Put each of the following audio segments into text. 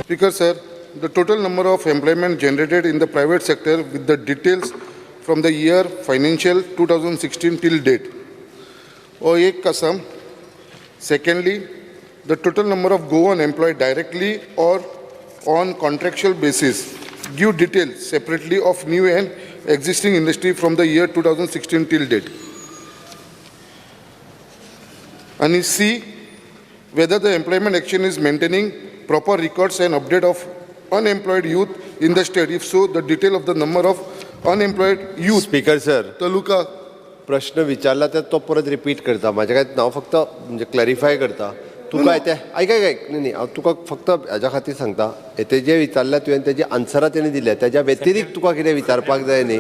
Speaker sir, the total number of employment generated in the private sector with the details from the year financial 2016 till date. हो एक आसा. Secondly, the total number of Goan employed directly or on contractual basis. Give details separately of new and existing industry from the year 2016 till date. And C, whether the employment exchange is maintaining proper records and update of unemployed youth in the state. If so, the detail of the number of unemployed youth. Speaker sir, taluka. प्रश्न विचारला तर तो परत repeat करता. म्हाजे काय हांव फक्त म्हणजे क्लॅरिफाय करता तुका. ते आयक, आयक, आयक. न्ही न्ही, हांव तुका फक्त हेज्या खातीर सांगता, ते जे विचारल्या तुवें तेजी आन्सरां तेणी दिल्या. तेज्या व्यतिरिक्त तुका कितें विचारपाक जाय न्ही,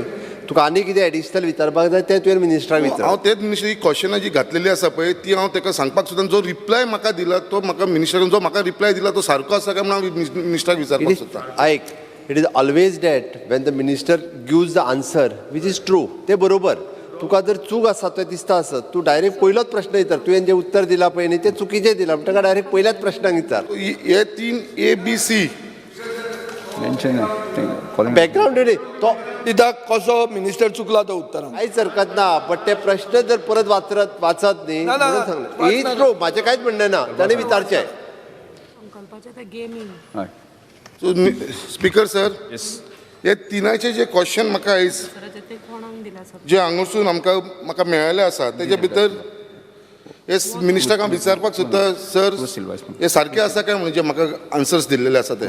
तुका आनी कितें एडिशनल विचारपाक जाय तें तुवें मिनिस्टराक विचार. हांव तेच मिनिस्टर, ही क्वेश्चनां जी घातलेली आसा पळय, ती हांव ताका सांगपाक सोदता. जो रिप्लाय म्हाका दिला तो म्हाका मिनिस्टरान जो म्हाका रिप्लाय दिला तो सारको आसा काय म्हणून हांव मिनिस्टराक विचारपाक सोदता. आयक, it is always that when the minister gives the answer which is true, ते बरोबर. तुका जर चूक आसा तें दिसता आसत, तूं डायरेक्ट पयलोच प्रश्न विचार. तुवें जें उत्तर दिलां पळय न्ही, तें चुकीचें दिलां म्हणटकर डायरेक्ट पयल्याच प्रश्नाक विचार. हे तीन ए बी सी. बॅकग्रावंड न्ही तो. कित्याक कसो मिनिस्टर चुकला तो उत्तरान. कांयच हरकत ना, बट ते प्रश्न जर परत वाचत वाचत न्ही ना, ना, म्हणून ना, सांगलें. ही वाचना. ट्रू, म्हाजें कांयच म्हणणें ना, ताणें विचारचें. संकल्पाचें तें गेमींग. सो स्पीकर सर, हे तिनाचे जे क्वेश्चन म्हाका आयज ते कोणाक दिला सर? जे हांगासून आमकां म्हाका मेळ्ळेले आसा, तेजे भितर हे मिनिस्टराक हांव विचारपाक सोदता सर, हे सारके आसा काय म्हणून जे म्हाका आन्सर्स दिल्लेले आसा ते.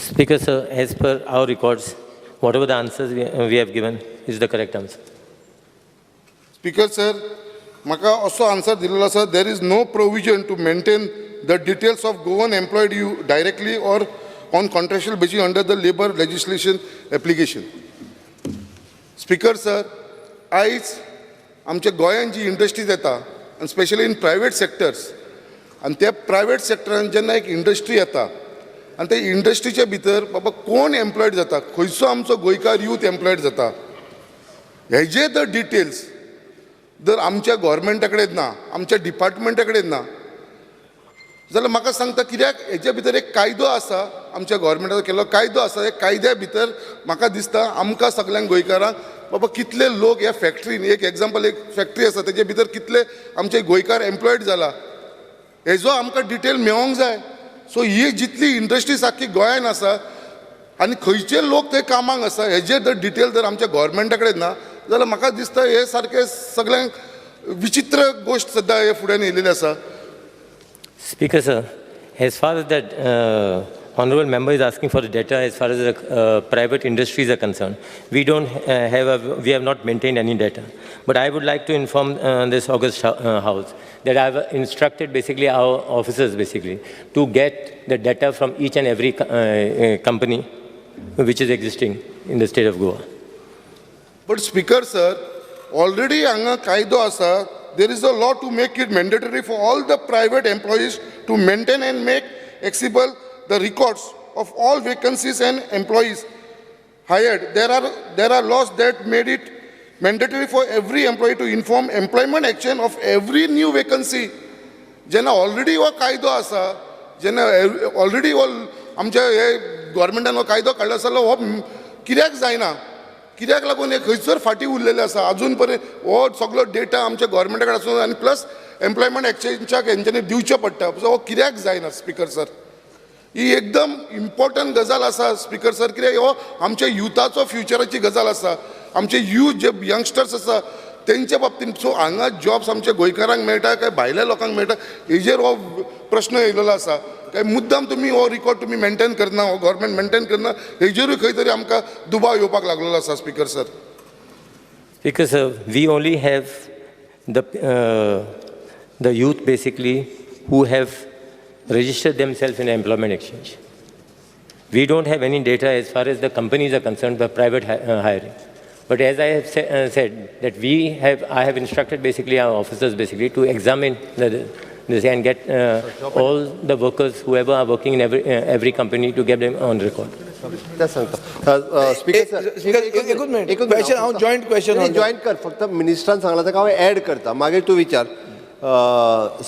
Speaker sir, as per our records, whatever the answers we have given is the correct answer. Speaker sir, म्हाका असो आन्सर दिलेलो आसा, there is no provision to maintain the details of Goan employed youth directly or on contractual basis under the labour legislation application. Speaker sir, आयज आमच्या गोंयांत जी industries येता आनी स्पेशली इन प्रायवेट सेक्टर्स, आनी त्या प्रायवेट सेक्टरान जेन्ना एक इंडस्ट्री येता आनी त्या इंडस्ट्रीच्या भितर बाबा कोण एम्प्लॉयड जाता, खंयचो आमचो गोंयकार यूथ एम्प्लॉयड जाता, हेजे the details जर आमच्या गोवोरमेंटा कडेन ना, आमच्या डिपार्टमेंटा कडेन ना जाल्यार म्हाका सांगता कित्याक हेच्या भितर एक कायदो आसा, आमच्या गोवोरमेंटाचो केल्लो कायदो आसा. ह्या कायद्या भितर म्हाका दिसता आमकां सगल्यांक गोंयकारांक बाबा कितले लोक ह्या फॅक्ट्रीन, एक एग्जाम्पल, एक फॅक्ट्री आसा, तेजे भितर कितले आमचे गोंयकार एम्प्लॉयड जाला हेजो आमकां डिटेल मेळोंक जाय. सो ही जितली इंडस्ट्रीज आख्खी गोंयान आसा आनी खंयचे लोक थंय कामाक आसा हेजे जर डिटेल जर आमच्या गोवोरमेंटा कडेन ना जाल्यार म्हाका दिसता हे सारकें सगळ्यांक विचित्र गोश्ट सद्दां हे फुड्यान येयलेली आसा. Speaker sir, as far as that honorable member is asking for the data as far as the private industries are concerned, we don't have a, we have not maintained any data. But I would like to inform this august house that I have instructed basically our officers basically to get the data from each and every company which is existing in the state of Goa. But speaker sir, already हांगा कायदो आसा. There is a law to make it mandatory for all the private employees to maintain and make accessible the records of all vacancies and employees hired. There are laws that made it mandatory for every employee to inform employment exchange of every new vacancy. जेन्ना already हो कायदो आसा, जेन्ना already हो आमच्या हे गव्हर्मेंटान हो कायदो काडलो आसा जाल्यार हो कित्याक जायना? कित्याक लागून हे खंयसर फाटीं उरलेले आसा अजून पर्यंत? हो सगलो डेटा आमच्या गव्हर्मेंटा कडेन आसून आनी प्लस एम्प्लॉयमेंट एक्सचेंजाक हेंच्यांनी दिवचें पडटा, सो हो कित्याक जायना? स्पीकर सर, ही एकदम इम्पॉर्टंट गजाल आसा. स्पीकर सर, कित्याक हो आमच्या युथाचो फ्युचराची गजाल आसा, आमचे यूथ जे यंगस्टर्स आसा तेंच्या बाबतींत. सो हांगा जॉब्स आमच्या गोंयकारांक मेळटा काय भायल्या लोकांक मेळटा हेजेर हो प्रश्न येयलेलो आसा. काय मुद्दाम तुमी हो रिकॉर्ड तुमी मेंटेन करना, हो गव्हर्मेंट मेंटेन करना, हेजेरूय खंय तरी आमकां दुबाव येवपाक लागलेलो आसा speaker sir. Speaker sir, we only have the youth basically who have registered themselves in employment exchange. We don't have any data as far as the companies are concerned by private hiring. But as I have said, that I have instructed basically our officers basically to examine this and get all the workers, whoever are working in every company, to get them on record. तेच सांगता speaker sir. Speaker, एकूच minute. Question, हांव joint question on that. Joint कर. फक्त मिनिस्टरान सांगला ताका हांव add करता, मागीर तूं विचार.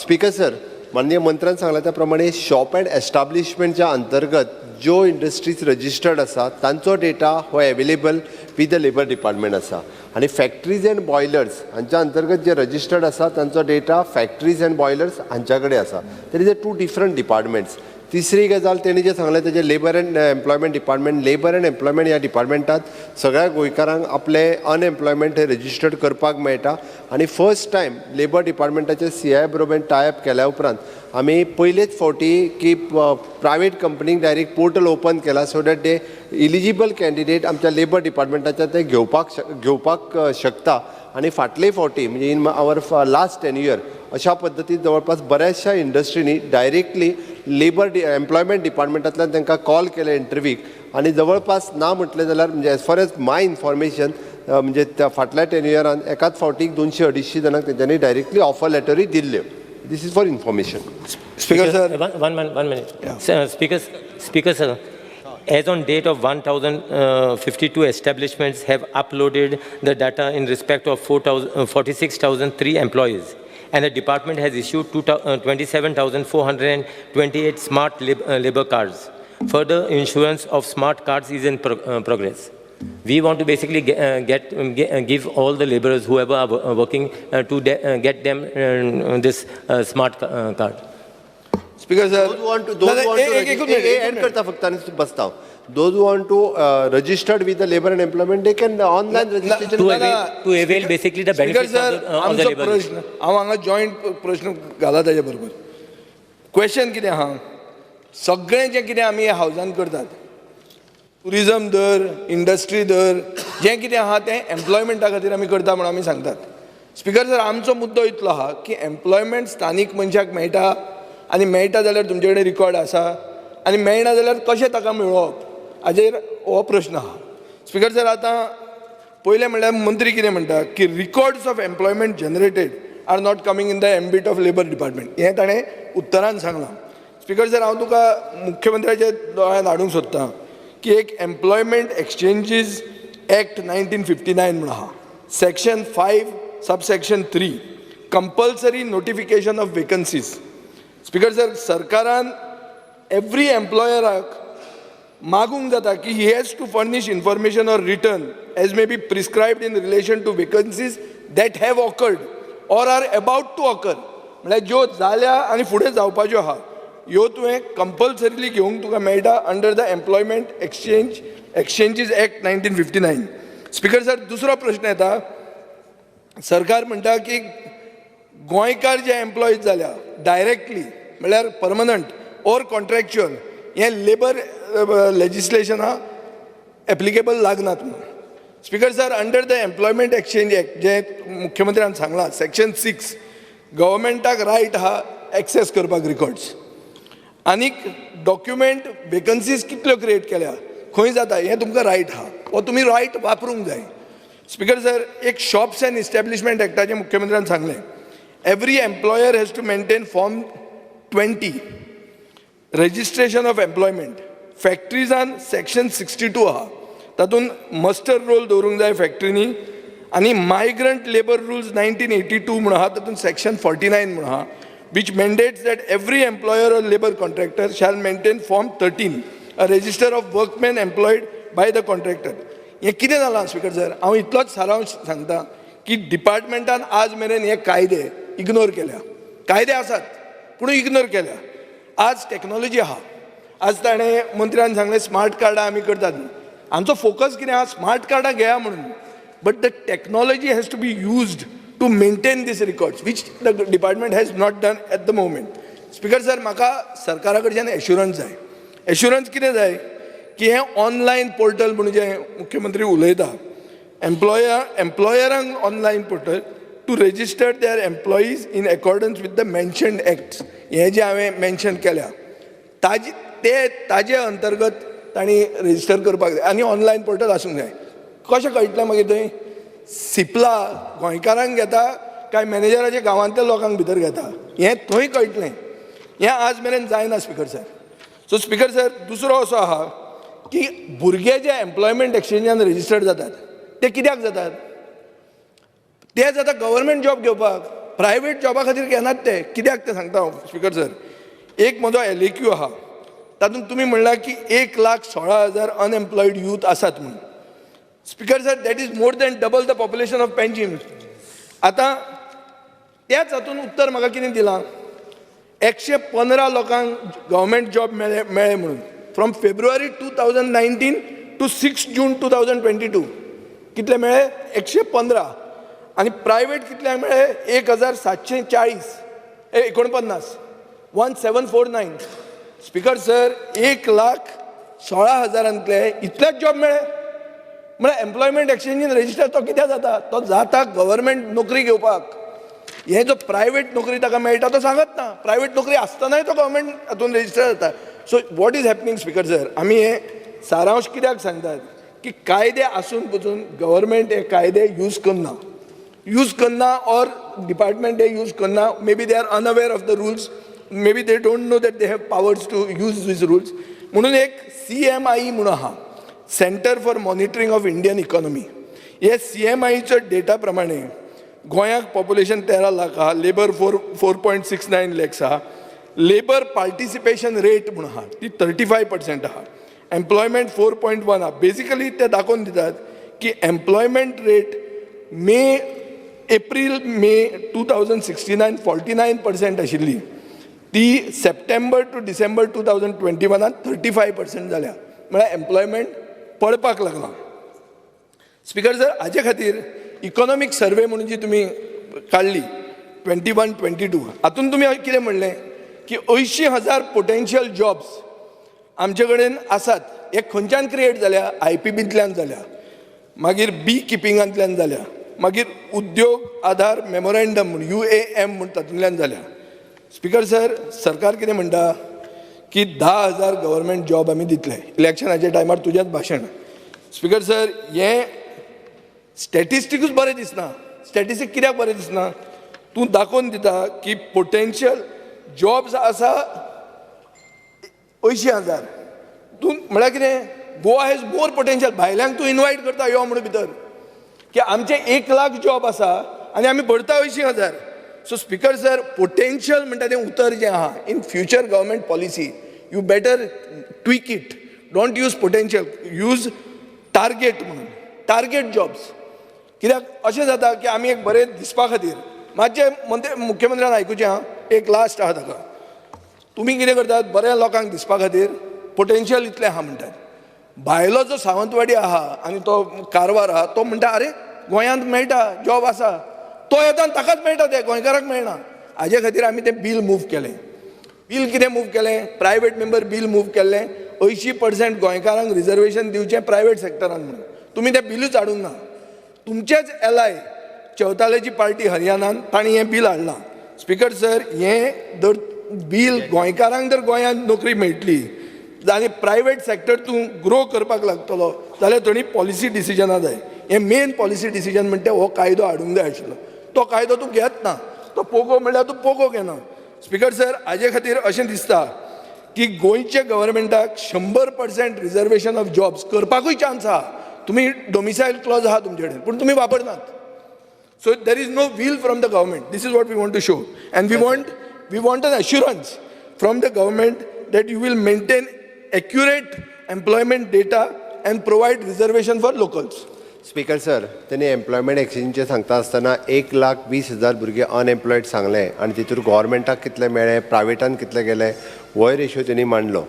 स्पीकर सर, माननीय मंत्र्यान सांगला त्या प्रमाणे शॉप अँड एस्टाब्लिशमेंटच्या अंतर्गत ज्यो इंडस्ट्रीज रजिस्टर्ड आसा तांचो डेटा हो available with the labour department आसा आनी फॅक्टरीज अँड बॉयलर्स हांच्या अंतर्गत जे रजिस्टर्ड आसा तांचो डेटा फॅक्टरीज अँड बॉयलर्स हांच्या कडेन आसा. There is a two different departments. तिसरी गजाल तेणी जें सांगलें तेजें labour and employment department, labour and employment ह्या डिपार्टमेंटात सगळ्या गोंयकारांक आपले अनएम्प्लॉयमेंट हे रजिस्टर्ड करपाक मेळटा आनी फर्स्ट टायम लेबर डिपार्टमेंटाचे सीआय बरोबर टायअप केल्या उपरांत आमी पयलेच फावटी की प्रायवेट कंपनीक डायरेक्ट पोर्टल ओपन केला so that they eligible candidate आमच्या लेबर डिपार्टमेंटाच्या ते घेवपाक शकता. आनी फाटले फावटी म्हणजे in our last 10 year अशा पद्दतीन जवळपास बऱ्याचशा इंडस्ट्रीनी डायरेक्टली लेबर एम्प्लॉयमेंट डिपार्टमेंटांतल्यान तांकां कॉल केले इंटरव्यूक आनी जवळपास ना म्हटलें जाल्यार म्हणजे as far as my information, म्हणजे त्या फाटल्या 10 इयरान एकाच फावटीक 200 250 जाणांक तेंच्यांनी डायरेक्टली ऑफर लेटरूय दिल्ल्यो. This is for information. Speaker sir. One minute. Sir, Speaker, sir, as on date of 1,052 establishments have uploaded the data in respect of 4,000 46,003 employees, and the department has issued 27,428 smart labor cards. Further issuance of smart cards is in progress. We want to basically give all the laborers, whoever are working, to get them this smart card. Speaker sir. Those who want to, those who want to एक minute, एक add minute. करता फक्त आनी बसता. Those who want to registered with the labor and employment, they can online registration. To avail basically the speaker benefits sir, of the आमचो labor. प्रश्न, हांव हांगा जॉयंट प्रश्न घाला ताजे बरोबर. क्वेश्चन कितें आहा, सगळें जें कितें आमी हावजान करतात, टुरिजम धर, इंडस्ट्री धर, जें कितें आहा तें एम्प्लॉयमेंटा खातीर आमी करता म्हूण आमी सांगतात. स्पिकर सर, आमचो मुद्दो इतलो आहा की एम्प्लॉयमेंट स्थानीक मनशाक मेळटा आनी मेळटा जाल्यार तुमचे कडेन रिकॉर्ड आसा आनी मेळना जाल्यार कशें ताका मेळोवप हाजेर हो प्रश्न आहा. स्पिकर सर, आतां पयलें म्हणल्यार मंत्री कितें म्हणटा की records of employment generated are not coming in the ambit of labour department, हें ताणें उत्तरान सांगलां. स्पिकर सर, हांव तुका मुख्यमंत्र्याच्या दोळ्यांत हाडूंक सोदतां की एक Employment Exchanges Act 1959 म्हूण आहा, section 5 subsection 3, compulsory notification of vacancies. Speaker sir, सरकारान एवरी एम्प्लॉयराक मागूंक जाता की he has to furnish information or return as may be prescribed in relation to vacancies that have occurred or are about to occur. म्हळ्यार ज्यो जाल्या आनी फुडें जावपाच्यो आहा, ह्यो तुवें कंपल्सरीली घेवंक तुका मेळटा under the Employment Exchanges Act 1959. Speaker sir, दुसरो प्रश्न येता, सरकार म्हणटा की गोंयकार जे एम्प्लॉईज जाल्या डायरेक्टली, म्हळ्यार परमनंट ऑर कॉन्ट्रॅक्च्युअल, हें लेबर लेजिस्लेशना एप्लिकेबल लागनात म्हणून. Speaker sir, under the Employment Exchange Act जे मुख्यमंत्र्यान सांगलां, सेक्शन 6, गव्हर्मेंटाक रायट आहा एक्सेस करपाक रिकॉर्ड्स आनीक डॉक्युमेंट, वेकन्सीज कितल्यो क्रिएट केल्या, खंय जाता, हें तुमकां रायट आहा, हो तुमी रायट वापरूंक जाय. स्पिकर सर, एक शॉप्स अँड इस्टॅब्लिशमेंट एक्टाचें मुख्यमंत्र्यान सांगलें, every employer has to maintain form 20, registration of employment. फॅक्टरीजान section 62 आहा, तातूंत मस्टर रोल दवरूंक जाय फॅक्टरीनी आनी Migrant Labour Rules 1982 म्हूण आहा, तातूंत सेक्शन 49 म्हूण आहा, which mandates that every employer or labour contractor shall maintain form 13, a register of workmen employed by the contractor. हें कितें जालां स्पिकर सर, हांव इतलोच सारांश सांगता की डिपार्टमेंटान आज मेरेन हे कायदे इग्नोर केल्या. कायदे आसात पूण इग्नोर केल्या. आज टॅक्नोलॉजी आहा. आज ताणें मंत्र्यान सांगलें, स्मार्ट कार्डां आमी करतात. आमचो फोकस कितें आहा, स्मार्ट कार्डां घेया म्हणून, but the technology has to be used to maintain these records, which the department has not done at the moment. Speaker sir, म्हाका सरकारा कडच्यान एश्युरन्स जाय. एश्युरन्स कितें जाय की हें ऑनलायन पोर्टल म्हणून जें मुख्यमंत्री उलयता, एम्प्लॉयरांक online portal to register their employees in accordance with the mentioned acts, हें जें हांवें मेन्शन केल्या ताजी ते ताजे अंतर्गत तांणी रजिस्टर करपाक जाय आनी ऑनलायन पोर्टल आसूंक जाय. कशें कळटलें मागीर थंय सिपला गोंयकारांक घेता काय मॅनेजराच्या गांवांतल्या लोकांक भितर घेता, हें थंय कळटलें. हें आज मेरेन जायना speaker sir. So speaker sir, दुसरो असो आहा की भुरगे जे एम्प्लॉयमेंट एक्सचेंजान रजिस्टर्ड जातात ते कित्याक जातात? ते जाता गव्हर्मेंट जॉब घेवपाक, प्रायवेट जॉबा खातीर घेनात ते. कित्याक तें सांगता हांव स्पिकर सर. एक म्हजो एलएक्यू आहा. तातूंत तुमी म्हणलां की 1,16,000 अनएम्प्लॉयड यूथ आसात म्हणून. Speaker sir, that is more than double the population of Panjim. आतां त्याच हातून उत्तर म्हाका कितें दिलां, 115 लोकांक गव्हर्मेंट जॉब मेळ्ळे म्हणून from February 2019 to 6 June 2022 कितले मेळ्ळे, 115. आनी प्रायवेट कितल्यांक मेळ्ळे, 1740 49 1749. स्पीकर सर, 1,16,000 इतलेच जॉब मेळ्ळे. म्हळ्यार एम्प्लॉयमेंट एक्सचेंजीन रजिस्टर तो कित्याक जाता, तो जाता गव्हर्मेंट नोकरी घेवपाक. हे जो प्रायवेट नोकरी ताका मेळटा तो सांगत ना, प्रायवेट नोकरी आसतनाय तो गव्हर्मेंट हातून रजिस्टर जाता. So what is happening speaker sir, आमी हे सारांश कित्याक सांगतात की कायदे आसून पसून गव्हर्मेंट हे कायदे यूज करना, यूज करना ऑर डिपार्टमेंट हे यूज करना. Maybe they are unaware of the rules, maybe they don't know that they have powers to use these rules. म्हणून एक CMIE म्हणून आहा, centre for monitoring of Indian economy. हे CMIEचो data प्रमाणे गोंयाक पॉप्युलेशन 13 लाख आहा, लेबर 4.69 लॅक्स आहा, लेबर पार्टिसिपेशन रेट म्हणून आहा ती 35% आहा, एम्प्लॉयमेंट 4.1 आहा. बेजिकली ते दाखोवन दितात की employment rate April May 2016 49% आशिल्ली, ती सप्टेंबर टू डिसेंबर 2021 35% जाल्या. म्हळ्यार एम्प्लॉयमेंट पडपाक लागलां. स्पीकर सर, हाजे खातीर इकॉनॉमीक सर्वे म्हणून जी तुमी काडली 21-22, हातून तुमी कितें म्हणलें की 80,000 पोटेन्शियल जॉब्स आमचे कडेन आसात. हे खंयच्यान क्रिएट जाल्या, IPBंतल्यान जाल्या, मागीर बी किपिंगांतल्यान जाल्या, मागीर उद्योग आधार मेमोरेंडम म्हूण UAM म्हूण तातूंतल्यान जाल्या. स्पीकर सर, सरकार कितें म्हणटा की 10,000 गव्हर्मेंट जॉब आमी दितले इलेक्शनाच्या टायमार, तुजेंच भाशण. स्पीकर सर, हें स्टॅटिस्टिकूच बरें दिसना. स्टॅटिस्टीक कित्याक बरें दिसना, तूं दाखोवन दिता की पोटेन्शियल जॉब्स आसा 80,000. तूं म्हळ्यार कितें, गोवा हॅज मोर पोटेन्शियल. भायल्यांक तूं इनवायट करता यो म्हणून भितर, की आमचे 1 लाख जॉब आसा आनी आमी भरता 80,000. सो स्पीकर सर, पोटेन्शियल म्हणटा तें उतर जें आहा in future government policy, you better tweak it. Don't use potential, use target म्हणून, टार्गेट जॉब्स. कित्याक अशें जाता की आमी एक बरें दिसपा खातीर मातशें मुख्यमंत्र्यान आयकुचें आं, एक लास्ट आहा ताका. तुमी कितें करतात, बऱ्या लोकांक दिसपा खातीर पोटेन्शियल इतलें आहा म्हणटात. भायलो जो सावंतवाडी आहा आनी तो कारवार आहा तो म्हणटा अरे गोंयांत मेळटा जॉब आसा, तो येता आनी ताकाच मेळटा, तें गोंयकाराक मेळना. हाजे खातीर आमी तें बील मूव केलें. बील कितें मूव केलें, प्रायवेट मेंबर बील मूव केल्लें, 80% गोंयकारांक रिजर्वेशन दिवचें प्रायवेट सेक्टरान म्हणून. तुमी तें बिलूच हाडूंक ना. तुमचेच एलाय चौताल्याची पार्टी हरियाणान तांणी हें बील हाडलां. स्पीकर सर, हें जर बील गोंयकारांक जर गोंयांत नोकरी मेळटली आनी प्रायवेट सेक्टर तूं ग्रो करपाक लागतलो जाल्यार थंय पॉलिसी डिसिजनां जाय. हें मेन पॉलिसी डिसिजन म्हणटा हो कायदो हाडूंक जाय आशिल्लो, तो कायदो तूं घेत ना. तो पोगो म्हणल्यार तूं पोगो घेना. स्पीकर सर, हाजे खातीर अशें दिसता की गोंयच्या गव्हर्मेंटाक 100% रिजर्वेशन ऑफ जॉब्स करपाकूय चान्स आहा. तुमी डोमिसायल क्लॉज आहा तुमचे कडेन, पूण तुमी वापरनात. So there is no will from the government. This is what we want to show, and we want an assurance from the government that you will maintain accurate employment data and provide reservation for locals. Speaker sir, त्यांनी employment एक्सचेंजीचें सांगता आसतना 1,20,000 भुरगे unemployed सांगलें आनी तितूर गव्हर्मेंटाक कितले मेळ्ळे, प्रायवेटान कितले गेले होय रेशो तेणी मांडलो.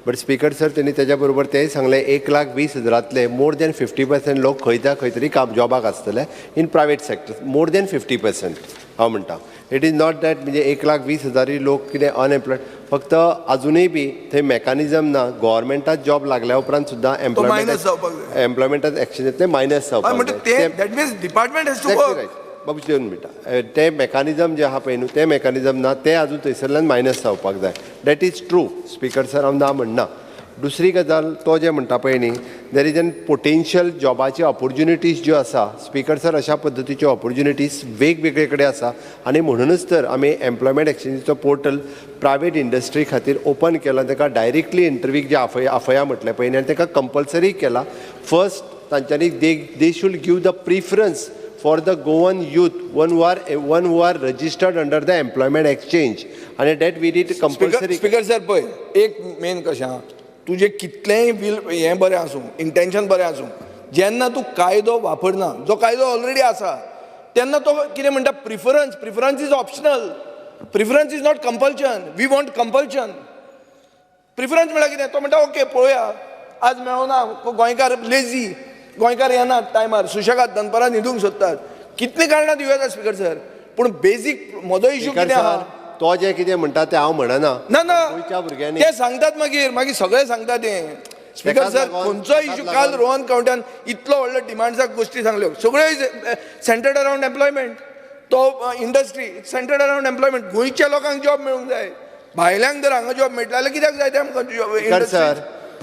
बट स्पीकर सर, तेणी तेज्या बरोबर तेंय सांगलें 1,20,000तले मोर दॅन 50% लोक खंय त्या खंय तरी काम जॉबाक आसतले in private sector, more than 50% हांव म्हणटा. It is not that म्हणजे 1,20,000 लोक कितें अनएम्प्लॉयड, फक्त अजुनूय बी थंय मॅकानिजम ना. गव्हर्मेंटात जॉब लागल्या उपरांत सुद्दां एम्प्लॉयमेंटात एक्सचेंजांतले मायनस जावपाक जाय. बाबू दोन मिनटां, तें मॅकानिजम जें आहा पळय न्हू, तें मॅकानिजम ना, तें अजून थंयसरल्यान मायनस जावपाक जाय. That is true speaker sir, हांव ना म्हणना. दुसरी गजाल तो जें म्हणटा पळय न्ही, there is an potential जॉबाची ऑपोर्च्युनिटीज ज्यो आसा स्पीकर सर, अशा पद्दतीच्यो ऑपोर्च्युनिटीज वेगवेगळे कडेन आसा आनी म्हणूनच तर आमी एम्प्लॉयमेंट एक्सचेंजीचो पोर्टल प्रायवेट इंडस्ट्री खातीर ओपन केला. ताका डायरेक्टली इंटरव्यूक जे आफया म्हटलें पळय न्ही, आनी ताका कंपल्सरी केला. फर्स्ट तांच्यांनी they should give the preference for the Goan youth one who are registered under the employment exchange आनी that we did compulsory. Speaker sir पळय एक मेन कशें आहा तुजें कितलेंय बील हें बरें आसूं इंटेंशन बरें आसूं जेन्ना तूं कायदो वापरना जो कायदो ऑलरेडी आसा तेन्ना तो कितें म्हणटा preference preference is optional preference is not compulsion we want compulsion preference म्हळ्यार कितें तो म्हणटा ओके पळोवया आज मेळना गोंयकार लेजी गोंयकार येनात टायमार सुशेगाद दनपारां न्हिदूंक सोदतात कितलीं कारणां दिवं येता स्पीकर सर पूण बेजीक म्हजो इशू कितें आहा तो जें कितें म्हणटा तें हांव म्हणना ना ना गोंयच्या भुरग्यांनी ते सांगतात मागीर मागीर सगळे सांगतात ते स्पीकर सर खंयचो इशू काल रोहन कावंट्यान इतलो व्हडलो डिमांड्साक गोश्टी सांगल्यो सगळ्यो सेंटर्ड अरावंड एम्प्लॉयमेंट तो इंडस्ट्री सेंटर्ड अरावंड एम्प्लॉयमेंट गोंयच्या लोकांक जॉब मेळूंक जाय भायल्यांक जर हांगा जॉब मेळटा जाल्यार कित्याक जाय ते आमकां speaker sir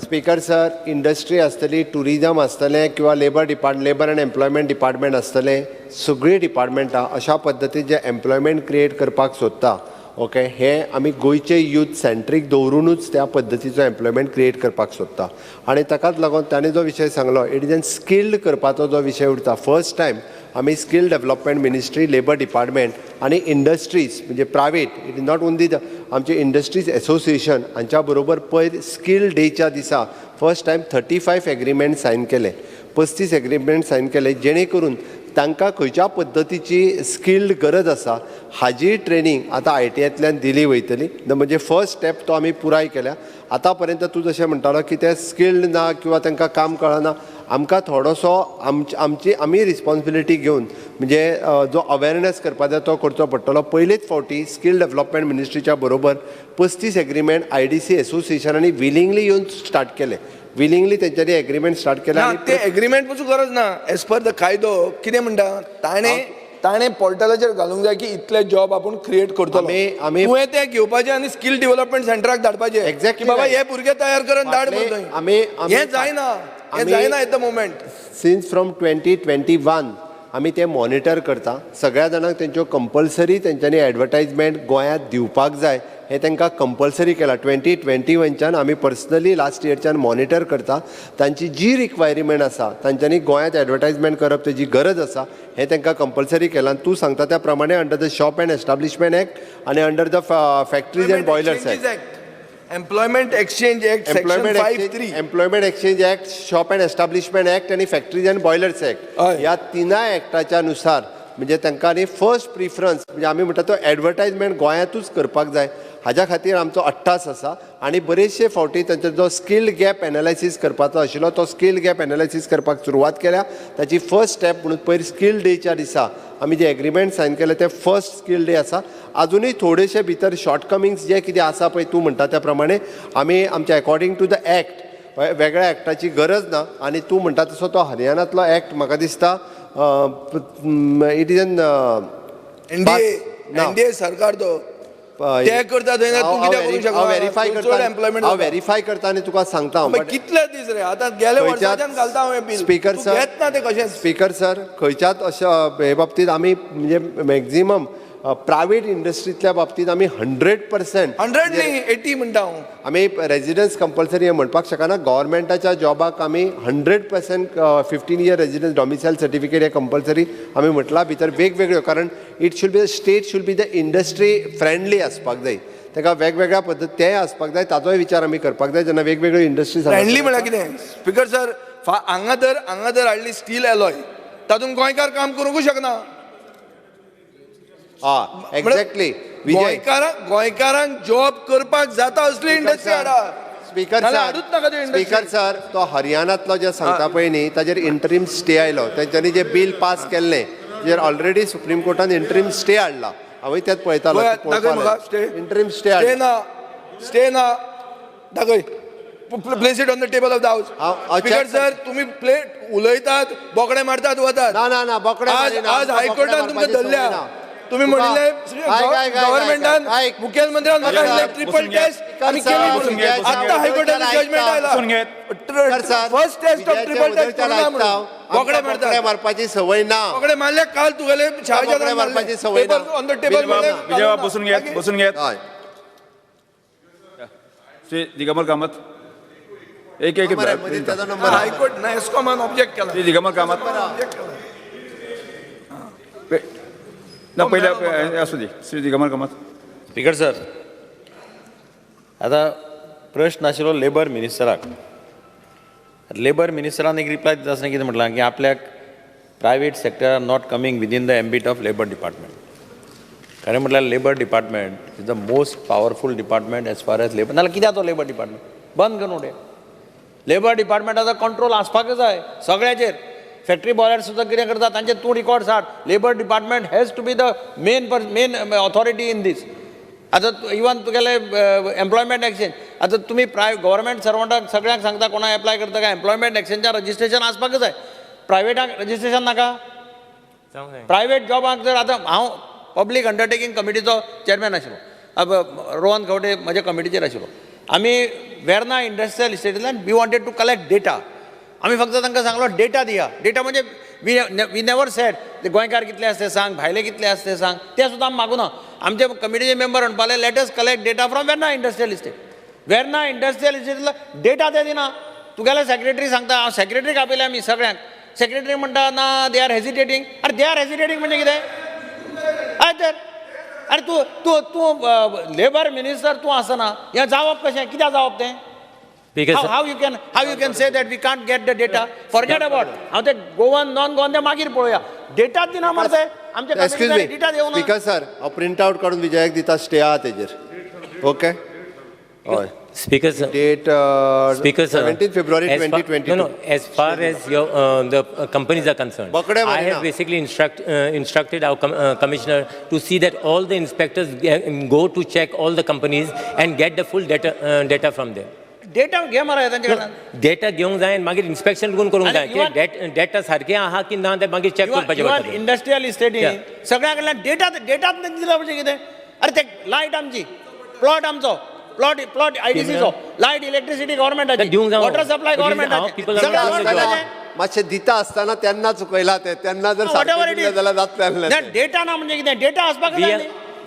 speaker sir industry आसतली टुरिजम आसतलें किंवा labour depart labour and employment department आसतलें सगळीं डिपार्टमेंटां अशा पद्दतीन जे एम्प्लॉयमेंट क्रिएट करपाक सोदता ओके हे आमी गोंयचे यूथ सेंट्रीक दवरुनूच त्या पद्दतीचो एम्प्लॉयमेंट क्रिएट करपाक सोदता आनी ताकाच लागून ताणें जो विशय सांगलो it is an skilled करपाचो जो विशय उरता फर्स्ट टायम आमी skill development ministry labour department आनी इंडस्ट्रीज म्हणजे private it is not only the आमचे इंडस्ट्रीज एसोसिएशन हांच्या बरोबर पयर स्कील डेच्या दिसा फर्स्ट टायम 35 एग्रीमेंट सायन केले 35 एग्रीमेंट सायन केले जेणे करून तांकां खंयच्या पद्दतीची स्किल्ड गरज आसा हाजी ट्रेनींग आतां आयटीआयंतल्यान दिली वयतली म्हणजे फर्स्ट स्टेप तो आमी पुराय केल्या. आतां पर्यंत तूं जशें म्हणटालो की ते स्किल्ड ना किंवा तांकां काम कळना आमकां थोडोसो आमची आमी रिस्पॉन्सिबिलिटी घेवन म्हणजे जो अवेरनेस करपाक जाय तो करचो पडटलो. पयलेच फावटी स्कील डेवलपमेंट मिनिस्ट्रीच्या बरोबर 35 एग्रीमेंट IDC एसोसिएशनांनी विलिंगली येवन स्टार्ट केले विलिंगली तेंच्यांनी एग्रीमेंट स्टार्ट केले. ना ते एग्रीमेंट पसून गरज ना एज पर the कायदो कितें म्हणटा ताणें ताणें पोर्टलाचेर घालूंक जाय की इतले जॉब आपूण क्रिएट करतलो तुवें ते घेवपाचे आनी स्कील डेव्हलपमेंट सेंटराक धाडपाचे एक्झॅक्टली की बाबा हे भुरगे तयार करून धाड म्हणून हें जायना हें जायना at the moment. Since from 2021 आमी ते मॉनिटर करता सगळ्या जाणांक तेंच्यो कंपल्सरी तेंच्यांनी एडवर्टायजमेंट गोंयांत दिवपाक जाय हें तांकां कंपल्सरी केलां. 2021च्यान आमी पर्सनली लास्ट इयरच्यान मॉनिटर करता तांची जी रिक्वायरमेंट आसा तांच्यांनी गोंयांत एडवर्टायजमेंट करप तेजी गरज आसा हें तांकां कंपल्सरी केलां. तूं सांगता त्या प्रमाणे under the shop and establishment act आनी under the factories and boilers act employment exchange act section 5(3) employment exchange act shop and establishment act आनी फॅक्टरीज अँड बॉयलर्स एक्ट ह्या तिनाय एक्टाच्या नुसार म्हणजे तांकां न्ही फर्स्ट प्रिफरन्स म्हणजे आमी म्हणटा तो एडवर्टायजमेंट गोंयांतूच करपाक जाय हाज्या खातीर आमचो अट्टास आसा. आनी बरेचशे फावटी तांचो जो स्कील गॅप एनालायसीस करपाचो आशिल्लो तो स्कील गॅप एनालायसीस करपाक सुरवात केल्या. ताची फर्स्ट स्टेप म्हणून पयर स्कील डेच्या दिसा आमी जे एग्रीमेंट सायन केले ते फर्स्ट स्कील डे आसा. आजुनूय थोडेशे भितर शॉर्टकमिंग्स जे कितें आसा पळय तूं म्हणटा त्या प्रमाणे आमी आमच्या अकॉर्डिंग टू the act वेगळ्या एक्टाची गरज ना. आनी तूं म्हणटा तसो तो हरियाणांतलो एक्ट म्हाका दिसता it is an NDA सरकार तो ते करता थंय ना तूं कित्याक करूंक शकना व्हेरीफाय करता हांव व्हेरीफाय करता आनी तुका सांगता. कितले दीस रे आतां गेले वर्साच्यान घालता हांव हें बील स्पीकर सर घेत ना तें कशें. स्पीकर सर खंयच्याच अशा हे बाबतींत आमी म्हणजे मॅक्झिमम प्रायवेट इंडस्ट्रींतल्या बाबतींत आमी 100% 100 न्ही 80 म्हणटा हांव. आमी रेजिडन्स कंपल्सरी हें म्हणपाक शकना. गव्हर्मेंटाच्या जॉबाक आमी 100% 15 year residence domicile certificate हें कंपल्सरी आमी म्हटलां भितर वेगवेगळ्यो कारण it should be the state should be the industry friendly आसपाक जाय ताका वेगवेगळ्या पद्दती तेय आसपाक जाय ताचोय विचार आमी करपाक जाय जेन्ना वेगवेगळ्यो इंडस्ट्रीज फ्रेंडली म्हळ्यार कितें स्पीकर सर हांगा जर हाडली स्टील एलॉय तातूंत गोंयकार काम करूंकूच शकना. हा एक्झॅक्टली गोंयकारांक जॉब करपाक जाता असली इंडस्ट्री हाडा. स्पीकर सर स्पीकर सर तो हरियाणांतलो जे सांगता पळय न्ही ताजेर इंटरीम स्टे आयलो तेंच्यांनी जे बील पास केल्लें तेजेर ऑलरेडी सुप्रीम कोर्टान इंटरीम स्टे हाडला. हांवूय तेच पळयतालो इंटरीम स्टे ना स्टे ना दाखय place it on the table of the house. Speaker sir तुम्ही प्लेट उलयतात बोकडे मारतात वतात. ना ना ना बोकडे आज हायकोर्टान तुमकां धरल्या तुम्ही म्हणिल्लें गव्हर्मेंटान मुखेलमंत्र्यान म्हाका सांगलें ट्रिपल टेस्ट आमी केली आतां हायकोर्टान जजमेंट आयला first test of triple test करूना म्हणून बोकडे मारतात मारपाची सवय ना. बोकडे मारले काल तुगेले बोकडे मारपाची सवय ना. ऑन the table विजय बसून घेत बसून घेत. श्री दिगंबर कामत एक एक नंबर हायकोर्ट ना एस्कॉमान ऑब्जेक्ट केला. श्री दिगंबर कामत ऑब्जेक्ट केला. ना पयले आसूं दी. श्री दिगंबर कामत. स्पीकर सर, आतां प्रश्न आशिल्लो लेबर मिनिस्टराक. लेबर मिनिस्टरान एक रिप्लाय दिता आसतना कितें म्हटलां की आपल्याक private sector are not coming within the ambit of labour department. खरें म्हटल्यार labour department is the most powerful department as far as labour. नाल्यार कित्याक तो लेबर डिपार्टमेंट बंद करून उडय. लेबर डिपार्टमेंटाचो कंट्रोल आसपाकच जाय सगळ्याचेर. फॅक्टरी बॉयर सुद्दां कितें करता तांचे तूं रिकॉर्ड्स हाड. Labour department has to be the main authority in this. आतां इवन तुगेले एम्प्लॉयमेंट एक्सचेंज, आतां तुमी गव्हर्मेंट सर्वंटाक सगळ्यांक सांगता कोणाक एप्लाय करता काय एम्प्लॉयमेंट एक्सचेंजार रजिस्ट्रेशन आसपाकच जाय. प्रायवेटाक रजिस्ट्रेशन नाका. प्रायवेट जॉबाक जर आतां हांव पब्लीक अंडरटेकींग कमिटीचो चेअरमॅन आशिल्लो, रोहन खंवटे म्हज्या कमिटीचेर आशिल्लो. आमी वेर्ना इंडस्ट्रियल इस्टेटींतल्यान we wanted to collect data. आमी फक्त तांकां सांगलो डेटा दिया. डेटा म्हणजे we never said गोंयकार कितले आसा ते सांग, भायले कितले आसा ते सांग, ते सुद्दां आमी मागूना. आमचे कमिटीचे member म्हणपाले let us collect data from Verna industrial estate. Verna industrial इस्टेटींतलो data ते दिना. तुगेले सेक्रेटरी सांगता, हांव सेक्रेटरीक आपयले आमी सगळ्यांक. सेक्रेटरी म्हणटा ना they are hesitating. अरे they are hesitating म्हणजे कितें? हय तर अरे तूं तूं तूं लेबर मिनिस्टर तूं आसना, हें जावप कशें? कित्याक जावप तें? How you can say that we can't get the data? Forget about. हांव ते गोवन नॉन गोवन ते मागीर पळोवया. डेटा दिना मरे आमचे. एक्सक्यूज मी स्पीकर सर, हांव प्रिंट आउट काडून विजयाक दिता, स्टे आहा तेजेर. ओके हय. Speaker sir, date Speaker sir, 17 February 2022. No, as far as your the companies are concerned, I have basically instructed our commissioner to see that all the inspectors go to check all the companies and get the full data from there. Data घे मरे तांचे कडल्यान. Data घेवंक जाय आनी मागीर inspection करून करूंक जाय. डेटा सारकें आहा की ना तें मागीर चॅक करपाचें पडटलें. इंडस्ट्रियल इस्टेटी सगळ्यां कडल्यान डेटा डेटाच दिला म्हणजे कितें? अरे ते लायट आमची, प्लॉट आमचो, प्लॉट प्लॉट आयडीसीचो, लायट इलेक्ट्रिसिटी गव्हर्मेंटाची, वॉटर सप्लाय गव्हर्मेंटाची. मातशें दिता आसतना तेन्ना चुकयला ते, तेन्ना जर जाल्यार जातलें. डेटा ना म्हणजे कितें? डेटा आसपाक जाय.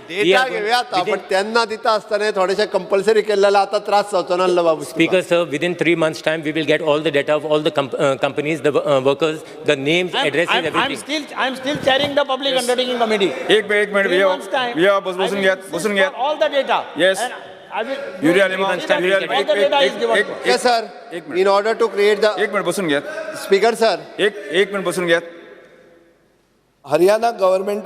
डेटा घेवया आतां, पण तेन्ना दिता आसतना थोडेशें कंपल्सरी केल्लें जाल्यार आतां त्रास जावचो नासलो बाबू. Speaker sir, within 3 months time we will get all the data of all the companies, the workers, the names, addresses, everything. I am still chairing the public undertaking committee. एक मिनिट विजय बसून घेयात, बसून घेयात. All the data. Yes. Sir, in order to create the. एक minute बसून घेयात. Speaker sir, एक minute बसून घेयात. हरियाणा गव्हर्मेंट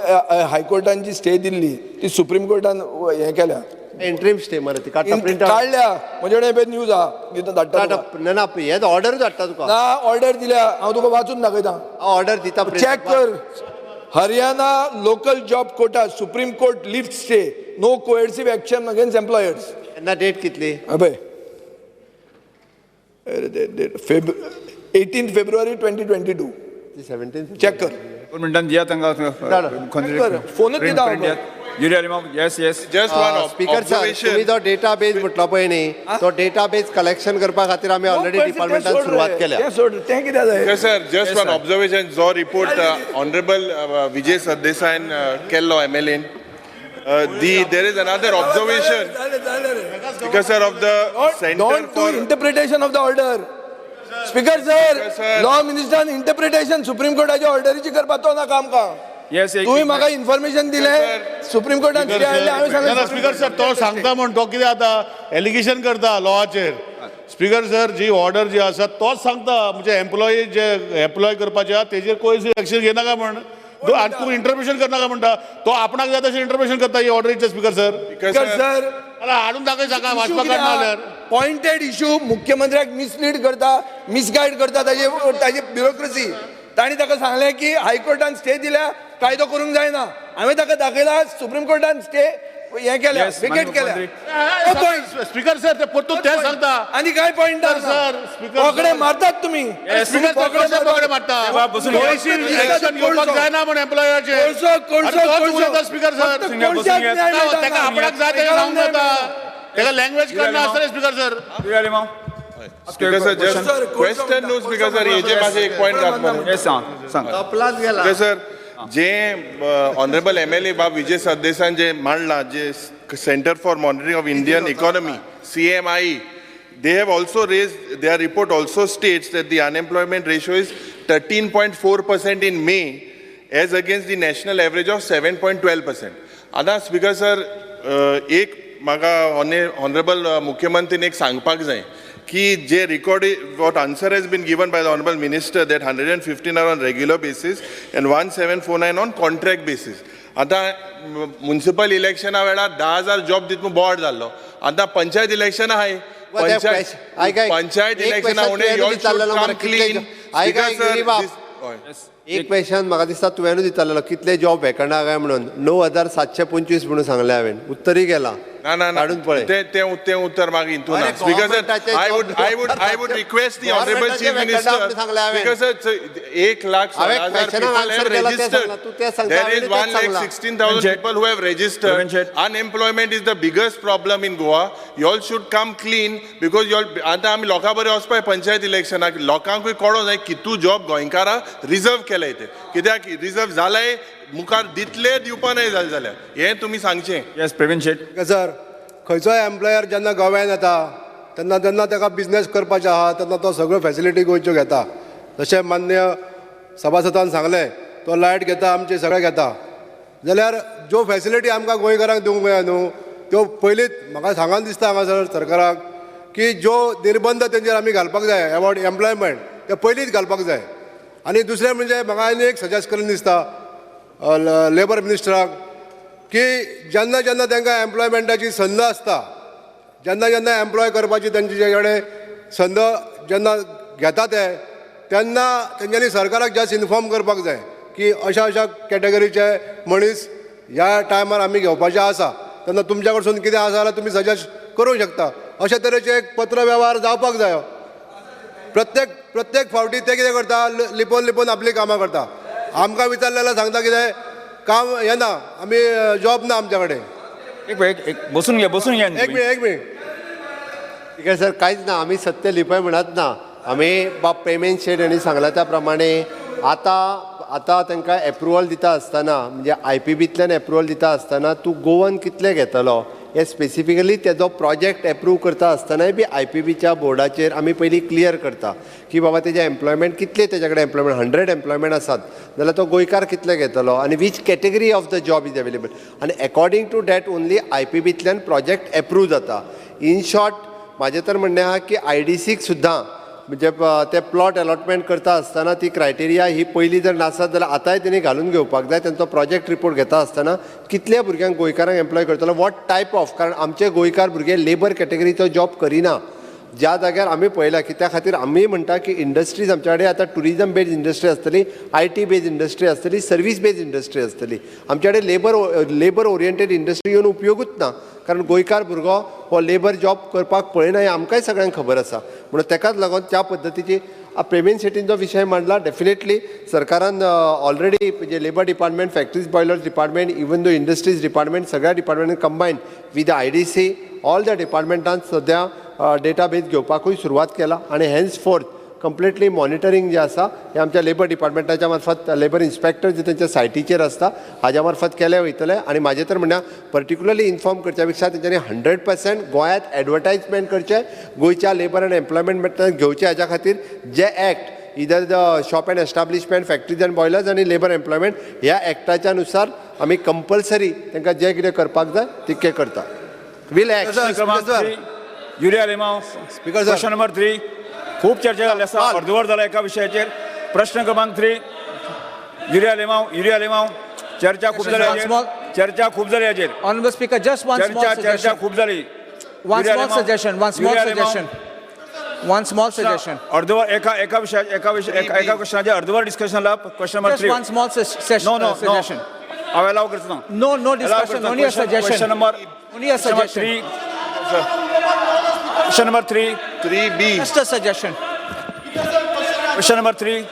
हायकोर्टान जी स्टे दिल्ली ती सुप्रीम कोर्टान हें केल्या. इंट्रीम स्टे मरे ती काडटा, प्रिंट काडल्या. म्हजे कडेन पळय न्यूज आहा, दिता धाडटा. ना ना, हें ऑर्डरूच धाडटा तुका. ना, ऑर्डर दिल्या, हांव तुका वाचून दाखयता. ऑर्डर दिता, चॅक कर. Haryana local job quota supreme court lift stay, no coercive action against employers. ना डेट कितली? हय, 18 फेब्रुवारी 2022. 17 चॅक कर. दोन मिनटां दिया तांकां. फोनूच दिता. Yes yes. Just one speaker sir, तुमी जो डेटाबेस म्हटलो पळय न्ही, तो डेटाबेस कलेक्शन करपा खातीर आमी ऑलरेडी डिपार्टमेंटान सुरवात केल्या. तें कितें जाय सर? Just one observation. जो रिपोर्ट ऑनरेबल विजय सरदेसायन केल्लो MLA, there is another observation because sir of the centre don't do interpretation of the order. Speaker sir, law मिनिस्टरान interpretation supreme कोर्टाच्या ऑर्डरीची करपाचो ना काम का? तुवें म्हाका इन्फॉर्मेशन दिलें सुप्रीम कोर्टान स्टे हाडलें, हांवें सांगलें. स्पीकर सर, तो सांगता म्हण तो कितें आतां एलिगेशन करता लॉवाचेर. स्पीकर सर, जी ऑर्डर जी आसा तोच सांगता, म्हणजे एम्प्लॉई जे एप्लॉय करपाचे आहा तेजेर कोय एक्शन घेनाका म्हण, आनी तूं इंटरप्रिटेशन करनाका म्हणटा. तो आपणाक जाय तशें इंटरप्रिटेशन करता ही ऑर्डरीचें. स्पीकर सर, सर हाडून दाखय सांगा वाचपाक काडना जाल्यार. पॉयंटेड इशू मुख्यमंत्र्याक मिसलीड करता, मिसगायड करता ताजे ताजी ब्युरोक्रेसी. तांणी ताका सांगलें की हायकोर्टान स्टे दिल्या, कायदो करूंक जायना. हांवें ताका दाखयला सुप्रीम कोर्टान स्टे हें केल्या, विकेट केल्या. स्पीकर सर, ते परतून तें सांगता. आनी काय पॉयंट सर? पकडे मारतात तुमी. पकडे मारता, घेवपाक जायना म्हण एम्प्लॉयराचेर. स्पीकर सर, ताका आपणाक जाय तें सांगूंक जाता, ताका लँग्वेज कळना आसतलें. Speaker sir, speaker sir, just question न्हू. स्पीकर सर, हेजे मातशें एक पॉयंट घात. स्पीकर सर, जे ऑनरेबल MLA बाब विजय सरदेसान जे मांडला, जे centre for monitoring of Indian economy CMIE, they have also raised, their report also states that the unemployment ratio is 13.4% in May as against the national average of 7.12%. आतां speaker sir, एक म्हाका honourable मुख्यमंत्रीन एक सांगपाक जाय की जे record, what answer has been given by the honourable minister, that 115 are on regular basis and 1749 on contract basis. आतां municipal इलेक्शना वेळार 10,000 job दित बोवाळ जाल्लो. आतां पंचायत इलेक्शन आहाय. पंचायत इलेक्शना क्लीन. एक क्वेश्चन म्हाका दिसता तुवेंनूच विचारलेलो, कितले जॉब वेकंट आहा काय म्हणून. 9725 म्हणून सांगलें हांवें, उत्तरय गेलां. ना ना ना, तें तें उत्तर मागीर हितून ना. Speaker sir, I would request the honourable chief minister. Speaker sir, 1,16,000 people have registered. There is 1,16,000 people who have registered. Unemployment is the biggest problem in Goa. You all should come clean because you all. आतां आमी लोकां बरें वचपाक पंचायत इलेक्शनाक लोकांकूय कळोंक जाय कितू job गोंयकारां रिजर्व केले ते, कित्याक रिजर्व जालाय मुखार दितले दिवपा नाय जालें जाल्यार हें तुमी सांगचें. येस, प्रवीण शेट. सर, खंयचोय एम्प्लॉयर जेन्ना गोव्यान येता तेन्ना तेन्ना ताका बिजनेस करपाचें आहा तेन्ना तो सगळ्यो फॅसिलिटी गोंयच्यो घेता. जशें मान्य सभासदान सांगलें, तो लायट घेता, आमचें सगळें घेता. जाल्यार ज्यो फॅसिलिटी आमकां गोंयकारांक दिवंक मेळना न्हू त्यो पयलींच म्हाका सांगन दिसता हांगासर सरकाराक की ज्यो निर्बंध तेंचेर आमी घालपाक जाय अबावट एम्प्लॉयमेंट ते पयलींच घालपाक जाय. आनी दुसरें म्हणजे म्हाका आनी एक सजेस्ट करून दिसता लेबर मिनिस्टराक की जेन्ना जेन्ना तांकां एम्प्लॉयमेंटाची संद आसता, जेन्ना जेन्ना एम्प्लॉय करपाची तेंचे कडेन संद जेन्ना घेता ते तेन्ना तेंच्यांनी सरकाराक जस्ट इन्फॉर्म करपाक जाय की अशा अशा कॅटेगरीचे मनीस ह्या टायमार आमी घेवपाचे आसा, तेन्ना तुमच्या कडसून कितें आसा जाल्यार तुमी सजेस्ट करूंक शकता. अशे तरेचे एक पत्र वेव्हार जावपाक जायो. प्रत्येक प्रत्येक फावटी ते कितें करता, लिपोवन लिपोवन आपलीं कामां करता. आमकां विचारलें जाल्यार सांगता कितें काम येना, आमी जॉब ना आमच्या कडेन. एक एक बसून घे, बसून घे. एक मिनिट, एक मिनिट. ठीक आहे सर, कांयच ना, आमी सत्य लिपय म्हणत ना. आमी बाब पेमेंट शेट हांणी सांगला त्या प्रमाणे आतां आतां तांकां एप्रुवल दिता आसतना, म्हणजे I P बींतल्यान एप्रुवल दिता आसतना तूं गोवन कितले घेतलो हें स्पेसिफिकली तेजो प्रोजेक्ट एप्रूव करता आसतनाय बी I P बीच्या बोर्डाचेर आमी पयलीं क्लियर करता की बाबा तेजें एम्प्लॉयमेंट कितलें, तेज्या कडेन एम्प्लॉयमेंट 100 एम्प्लॉयमेंट आसात जाल्यार तो गोंयकार कितले घेतलो आनी which category of the job is available, आनी according to that only I P बींतल्यान project approve जाता. इन शॉर्ट म्हाजें तर म्हणणें आहा की I D सीक सुद्दां म्हणजे ते प्लॉट अलॉटमेंट करता आसतना ती क्रायटेरिया ही पयलीं जर नासत जाल्यार आतांय तेणी घालून घेवपाक जाय. तेंचो प्रोजेक्ट रिपोर्ट घेता आसतना कितल्या भुरग्यांक गोंयकारांक एम्प्लॉय करतलो, what type of, कारण आमचे गोंयकार भुरगे लेबर कॅटेगरीचो जॉब करिना ज्या जाग्यार आमी पळयला की त्या खातीर आमी म्हणटा की इंडस्ट्रीज आमच्या कडेन आतां टुरिजम बेज इंडस्ट्री आसतली, I T based industry आसतली, सर्वीस बेज इंडस्ट्री आसतली. आमच्या कडेन लेबर ओरिएंटेड इंडस्ट्री येवन उपयोगूच ना, कारण गोंयकार भुरगो हो लेबर जॉब करपाक पळयना हें आमकांय सगळ्यांक खबर आसा. म्हणून तेकाच लागून त्या पद्दतीची पेमेंट सेटीन जो विशय मांडला, डेफिनेटली सरकारान ऑलरेडी म्हणजे labour department, factories boilers department, even though industries department, सगळ्या डिपार्टमेंटान combine with I D C all the डिपार्टमेंटान सद्या डेटा बेज घेवपाकूय सुरवात केला आनी हेन्स फोर्थ कंप्लिटली मॉनिटरींग जें आसा हें आमच्या लेबर डिपार्टमेंटाच्या मार्फत लेबर इन्स्पेक्टर जे तेंच्या सायटीचेर आसता हाज्या मार्फत केलें वयतलें. आनी म्हाजें तर म्हणणें पर्टिक्युलरली इन्फॉर्म करच्या पेक्षा तेंच्यांनी 100% गोंयांत एडवर्टायजमेंट करचें, गोंयच्या लेबर आनी एम्प्लॉयमेंट घेवचें. हाज्या खातीर जे act either the shop and establishment, factories and boilers आनी लेबर एम्प्लॉयमेंट ह्या एक्टाच्या नुसार आमी कंपल्सरी तांकां जें कितें करपाक जाय तितकें करता. Will act. Yuri Alemao, question number 3. खूप चर्चा जाल्ली आसा, अर्दवर जाला एका विशयाचेर. प्रश्न क्रमांक 3, युरी आलेमाव, युरी आलेमाव. चर्चा खूप जाली हाचेर, चर्चा खूप जाली हाचेर. Honourable speaker, just one small चर्चा चर्चा खूप जाली. One small suggestion, one small suggestion, one small suggestion. अर्धवर एका एका विशया एका विशय एका एका क्वेश्चनाचेर अर्धवर डिस्कशन जाला. Question number 3. Just one small no no suggestion. हांव एलाव करचो ना. No no discussion, only a suggestion. Question number only a suggestion. 3. Question number 3. 3B. Just a suggestion. Question number 3.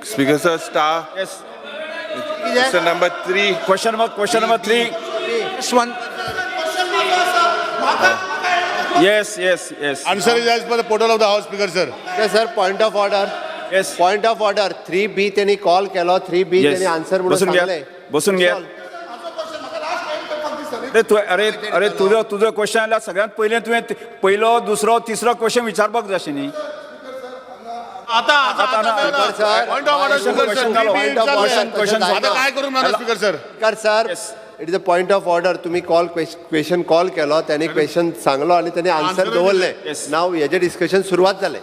Speaker sir, star. Yes. Question number 3. Question number 3. Just one. Yes, yes, yes. Answer is as per the portal of the house, Speaker sir. Yes sir, point of order. Yes. Point of order. 3B त्यांनी call केलो, 3B त्यांनी answer म्हणून बसून घ्या, सांगलें. बसून घ्या. अरे तू, अरे अरे, तुजो तुजो क्वेश्चन आयल्यार सगळ्यांत पयलें तुवें पयलो, दुसरो, तिसरो क्वेश्चन विचारपाक जाय आशिल्ली न्ही. आता काय करूंक ना speaker sir. Speaker sir, it is a point of order. तुम्ही कॉल क्वेश्चन कॉल केलो, त्यांनी क्वेश्चन सांगलो आणि त्यांनी आन्सर दवरले. नाव हेजे डिस्कशन सुरवात जालें.